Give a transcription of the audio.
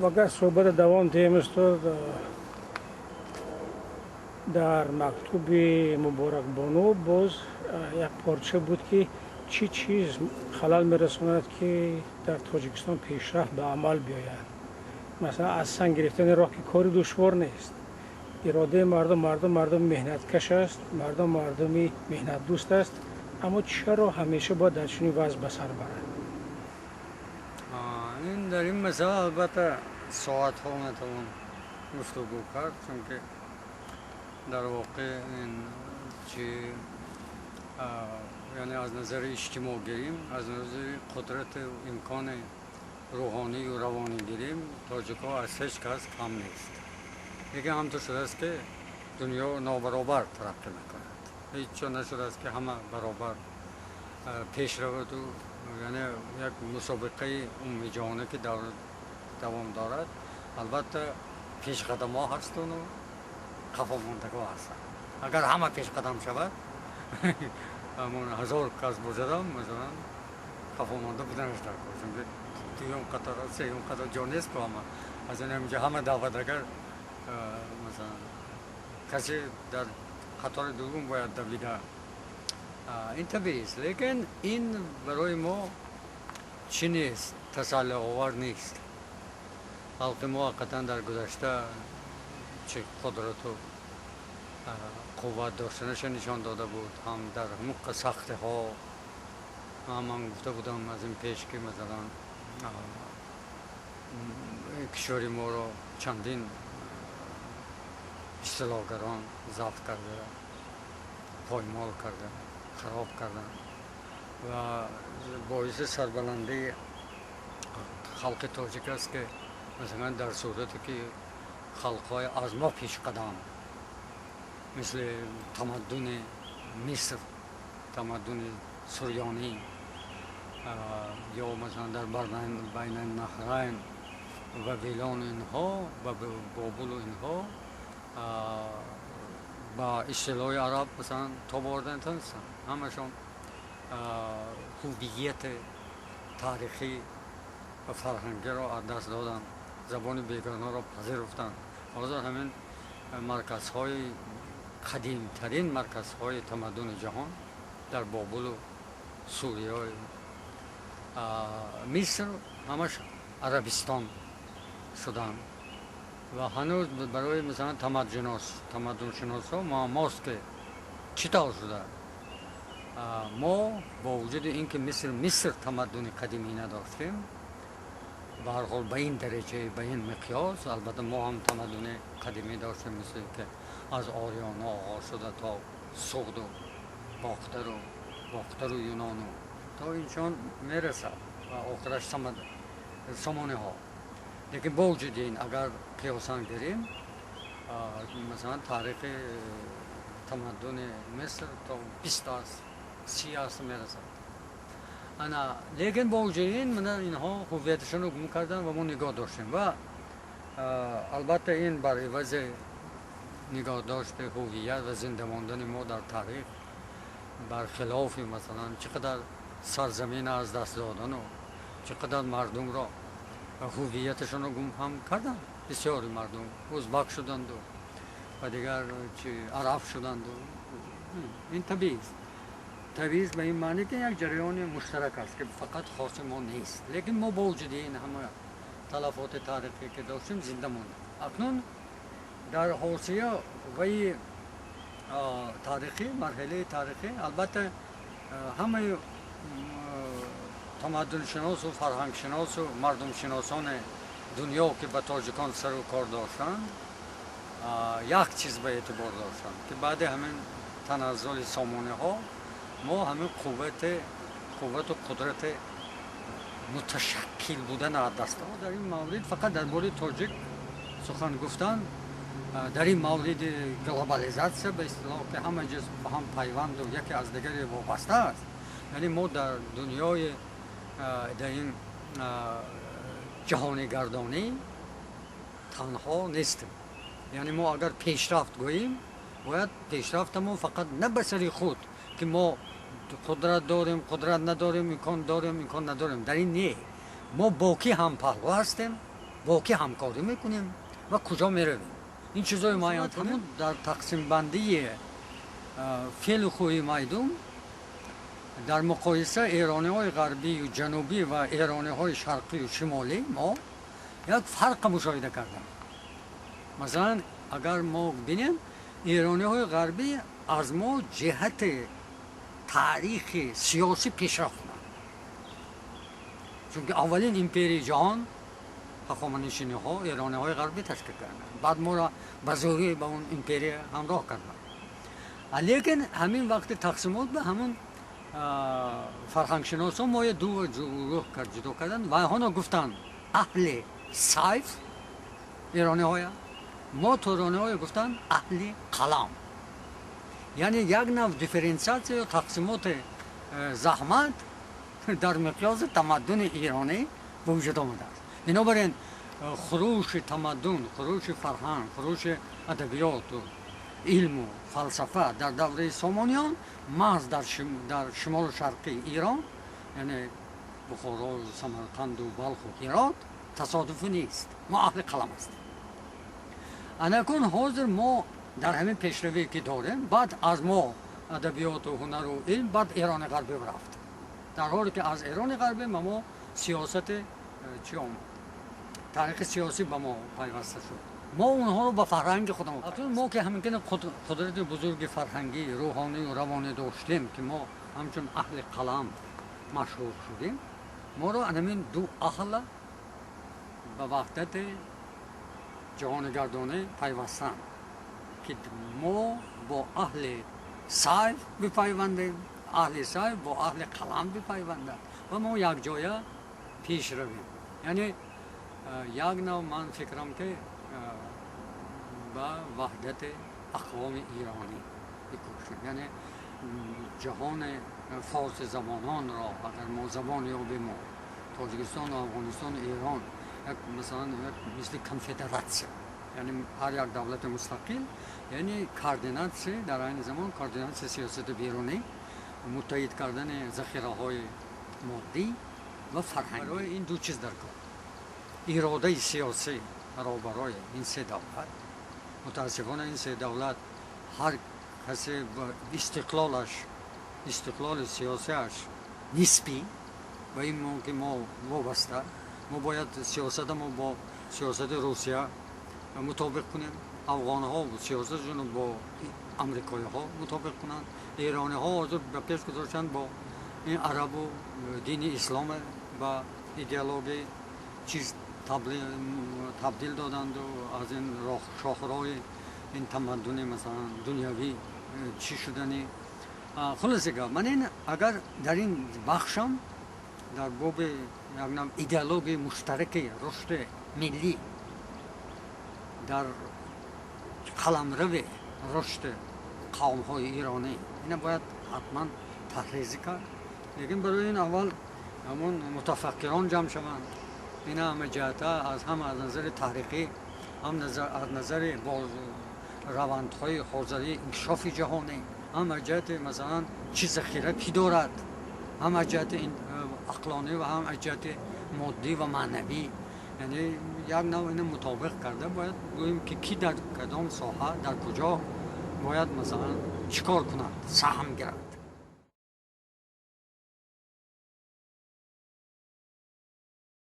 Агар суҳбата давом диҳем, устод, дар мактуби Муборакбону боз як порча буд, ки чӣ чиз халал мерасонад, ки дар Тоҷикистон пешрафт ба амал биёяд. Масалан, аз санг гирифтани роҳ, ки кори душвор нест. Иродаи мардум, мардум мардуми меҳнаткаш аст, мардум мардуми меҳнатдӯст аст, аммо чаро ҳамеша бояд дар чунин вазъ ба сар барад? Ин дар ин масъала, албатта, соатҳо метавон гуфтугӯ кард, чунки дар воқеъ ин чи, яъне аз назари иҷтимоъ гирим, аз назари қудрату имкони рӯҳонию равонӣ гирим, тоҷикҳо аз ҳеҷ кас кам нест. Лекин ҳамтур шудааст, ки дунё нобаробар тараққӣ мекунад. Ҳеҷ ҷо нашудааст, ки ҳама баробар пеш раваду, яъне як мусобиқаи умумиҷаҳонӣ, ки давом дорад, албатта, пешқадамҳо ҳастану қафомондагҳо ҳастанд. Агар ҳама пешқадам шавад, ҳамон 1000 кас бошадам, масалан, қафомонда буданаш дар кор, чунки дуюм қатор, сеюм қатор ҷо нест ку. Ҳама аз ин ҳаминҷо ҳама даъват, агар, масалан, касе дар қатори дуюм бояд давида, ин табиист. Лекин ин барои мо чӣ нест, тасаллиовар нест. Халқи мо ҳақиқатан дар гузашта чӣ қудрату қувват доштанаша нишон дода буд, ҳам дар ҳамон сахтиҳо. Ман гуфта будам аз ин пеш, ки, масалан, кишвари моро чандин истилогарон забт карда, поймол карда, хароб карданд ва боиси сарбаландии халқи тоҷик аст, ки, масалан, дар сурате ки халқҳои аз мо пешқадам, мисли тамаддуни Миср, тамаддуни сурёнӣ ё, масалан, дар Байнаннаҳрайн, Вавилон, инҳо ва Бобулу инҳо, ба истилоҳи араб, масалан, тоб оварда натавонистанд. Ҳамашон ҳувияти таърихӣ ва фарҳангиро аз даст доданд, забони бегонаро пазируфтанд. Ҳозир ҳамин марказҳои қадимтарин, марказҳои тамаддуни ҷаҳон дар Бобулу Сурия, Миср, ҳамаш Арабистон шуданд ва ҳанӯз барои, масалан, тамаддуншиносҳо муаммост, ки чӣ тавр шуда мо бо вуҷуди ин ки мисли Миср тамаддуни қадимӣ надоштем, ба ҳар ҳол ба ин дараҷа, ба ин миқёс. Албатта, мо ҳам тамаддуни қадимӣ доштем, мисли ки аз ориёно оғоз шуда то Суғду Бохтару Юнону то инчон мерасад ва охираш Сомониҳо. Лекин бо вуҷуди ин, агар қиёсан гирем, масалан, таърихи тамаддуни Миср то 20 аср, 30 аср мерасад. Ана, лекин бо вуҷуди ин, мана инҳо ҳувияташонро гум карданд ва мо нигоҳ доштем. Ва, албатта, ин бар ивази нигоҳдошти ҳувият ва зинда мондани мо дар таърих, бархилофи, масалан, чӣ қадар сарзамина аз даст додану чӣ қадар мардумро ҳувияташонро гум ҳам карданд. Бисёри мардум узбак шуданду ва дигар чи, араб шуданду. Ин табиист. Табиист ба ин маъне, ки як ҷараёни муштарак аст, ки фақат хоси мо нест. Лекин мо бо вуҷуди ин ҳама талафоти таърихӣ, ки доштем, зинда мондем. Акнун дар ҳосия ваи таърихӣ, марҳилаи таърихӣ, албатта, ҳамаи тамаддуншиносу фарҳангшиносу мардумшиносони дунё, ки ба тоҷикон сару кор доштанд, як чиз ба эътибор доштанд, ки баъди ҳамин таназзули Сомониҳо мо ҳамин қуввату қудрати муташаккил будан аз даст. Дар ин маврид фақат дар бораи тоҷик сухан гуфтан, дар ин мавриди глобализатсия, ба истилоҳ, ки ҳама ҷиз ба ҳам пайванду яке аз дигаре вобаста аст, яъне мо дар дунёи, дар ин ҷаҳонигардонӣ танҳо нестем. Яъне мо агар пешрафт гӯем, бояд пешрафтамон фақат на ба сари худ, ки мо қудрат дорем, қудрат надорем, имкон дорем, имкон надорем, дар ин не. Мо бо кӣ ҳампаҳлӯ ҳастем. Бо кӣ ҳамкорӣ мекунем ва куҷо меравем? Ин чизҳои муайян кунем. Дар тақсимбандии феълу хӯи майдум дар муқоиса эрониҳои ғарбию ҷанубӣ ва эрониҳои шарқию шимолӣ мо як фарқ мушоҳида кардам. Масалан, агар мо бинем, эрониҳои ғарбӣ аз мо ҷиҳати таърихи сиёсӣ пешрафт кунанд, чунки аввалин империяи ҷаҳон ҳахоманишиниҳо эрониҳои ғарбӣ ташкил карданд, баъд моро ба зӯрӣ ба он империя ҳамроҳ карданд. Лекин ҳамин вақти тақсимот ба ҳамон фарҳангшиносон мо ду гурӯҳ ҷудо карданд ва онҳо гуфтанд аҳли сайф эрониҳоя, мо турониҳое гуфтанд аҳли қалам. Яъне як нав дифференсиатсия ё тақсимоти заҳмат дар миқёси тамаддуни эронӣ ба вуҷуд омадааст. Бинобар ин хурӯши тамаддун, хурӯши фарҳанг, хурӯши адабиёту илму фалсафа дар давраи Сомониён маҳз дар шимолу шарқии Эрон, яъне Бухоро, Самарқанду Балху Ҳирот, тасодуфӣ нест. Мо аҳли қалам ҳастем. Анакун ҳозир мо дар ҳамин пешравие ки дорем, баъд аз мо адабиёту ҳунару илм баъд Эрони ғарбӣ рафт, дар ҳоле ки аз Эрони ғарбӣ ба мо сиёсати чӣ омад, таърихи сиёсӣ ба мо пайваста шуд. Мо онҳоро ба фарҳанги худамон, мо ки ҳамин қудрати бузурги фарҳангӣ, рӯҳонию равонӣ доштем, ки мо ҳамчун аҳли қалам машҳур шудем, моро ҳамин ду аҳла ба ваҳдати ҷаҳонигардонӣ пайвастанд, ки мо бо аҳли сайф бипайвандем, аҳли сайф бо аҳли қалам бипайвандад ва мо якҷоя пеш равем. Яъне як нав ман фикрам, ки ба ваҳдати ақвоми эронӣ бикӯшем, яъне ҷаҳони форси забононро агар мо забон ёбему Тоҷикистону Афғонистону Эрон як, масалан, як мисли конфедератсия, яъне ҳар як давлати мустақил, яъне координатсия, дар айни замон координатсияи сиёсати берунӣ, муттаҳид кардани захираҳои моддӣ ва фарҳангӣ. Барои ин ду чиз дар кор: иродаи сиёсӣ баробарои ин се давлат. Мутаассифона, ин се давлат ҳар касе истиқлолаш, истиқлоли сиёсиаш нисбӣ ва ин ки мо вобаста, мо бояд сиёсата мо бо сиёсати Русия мутобиқ кунем, афғонҳо сиёсатшонро бо амрикоиҳо мутобиқ кунанд, эрониҳо ҳозир ба пеш гузоштанд бо ин арабу дини ислом ба идеологияи чиз табдил доданду аз ин шоҳроҳи ин тамаддуни, масалан, дунявӣ чӣ шудани. Хулоси гап, ман ин агар дар ин бахшам дар боби як нав идеологияи муштараки рушди миллӣ дар қаламрави рушди қавмҳои эронӣ, ина бояд ҳатман таҳризӣ кард. Лекин барои ин аввал ҳамон мутафаккирон ҷамъ шаванд, ина ҳама ҷиҳата аз ҳам аз назари таърихӣ, ҳам аз назари равандҳои ҳозирии инкишофи ҷаҳонӣ, ҳам аз ҷиҳати, масалан, чӣ захира кӣ дорад, ҳам аз ҷиҳати ақлонӣ ва ҳам аз ҷиҳати моддӣ ва маънавӣ, яъне як нав ина мутобиқ карда бояд гӯем, ки кӣ дар кадом соҳа, дар куҷо бояд, масалан, чӣ кор кунад, саҳм гирад.